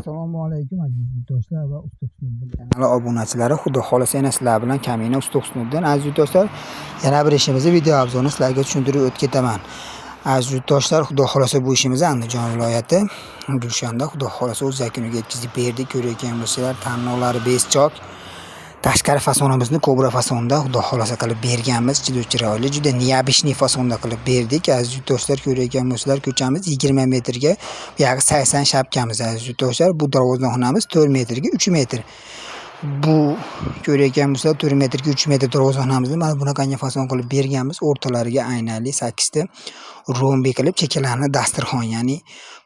Assalomu alaykum, aziz yurtdoshlar va Usta Husniddin Kanali obunachilari. Xudo xohlasa, yana sizlar bilan kamina Usta Husniddin. Aziz yurtdoshlar, yana bir ishimizni video обзор ini sizlarga tushuntirib o'tib ketaman. Aziz yurtdoshlar, xudo xohlasa, bu ishimizni Andijon viloyati Gulshanda, xudo xohlasa, o'z yakuniga yetkazib berdik. Ko'rayotgan bo'lsanglar, tanlovlari beschok. Tashqari fasonimizni kobra fasonda, xudo xohlasa, qilib berganmiz. Juda chiroyli, juda необычный fasonda qilib berdik. Aziz yurtdoshlar, ko'rayotgan bo'lsanglar, ko'chamiz 20 metrga, buyog'i 80 shapkamiz, aziz yurtdoshlar. Bu darvozaxonamiz 4 metrga 3 metr. Bu ko'rayotgan bo'lsanglar, 4 metrga 3 metr darvozaxonamizni mana bunaqangi fason qilib berganmiz. O'rtalariga aynali 8 ta rombi qilib, chekkalarni dasturxon, ya'ni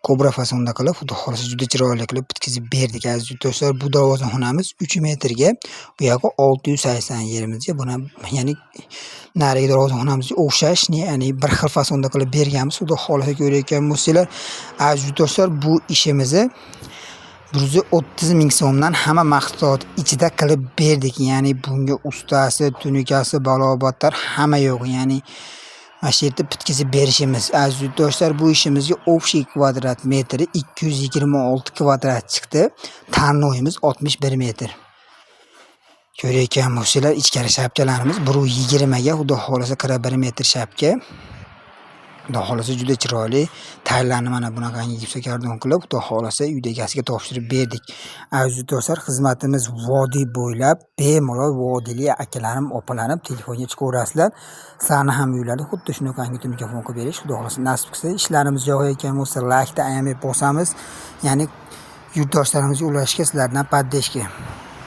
kobra fasonda qilib, xudo xohlasa, juda chiroyli qilib bitkazib berdik. Aziz yurtdoshlar, bu darvozaxonamiz 3 metrga, bu yog'i 680 yerimizga, buni, ya'ni narigi darvozaxonamizga o'xshash, ya'ni bir xil fasonda qilib berganmiz. Xudo xohlasa, ko'rayotgan bo'lsanglar, aziz yurtdoshlar, bu ishimizni 130 ming so'mdan hamma mahsulot ichida qilib berdik. Ya'ni bunga ustasi, tunukasi, balobatlar hamma yo'q. Ya'ni mana shu yerda bitkazib berishimiz. Aziz yurtdoshlar, bu ishimizga общий kvadrat metri 226 kvadrat chiqdi. Tarnoyimiz 61 metr. Ko'rayotgan bo'lsanglar, ichkari shapkalarimiz 1,20 ga, xudo xohlasa, 41 metr shapka. Xudo xohlasa, juda chiroyli taylarni mana bunaqangi gipsokarton qilib, xudo xohlasa, uyda egasiga topshirib berdik. Aziz yurtdoshlar, xizmatimiz vodiy bo'ylab bemalol vodiyli akalarim, opalarim telefonga chiqaverasizlar. Sizlarni ham uylarda xuddi shunaqangi tunikafon qilib berish, xudo xohlasa, nasib qilsa. Ishlarimiz yoqayotgan bo'lsa, laykni ayamay bosamiz. Ya'ni yurtdoshlarimizga ulashishga sizlardan поддержка.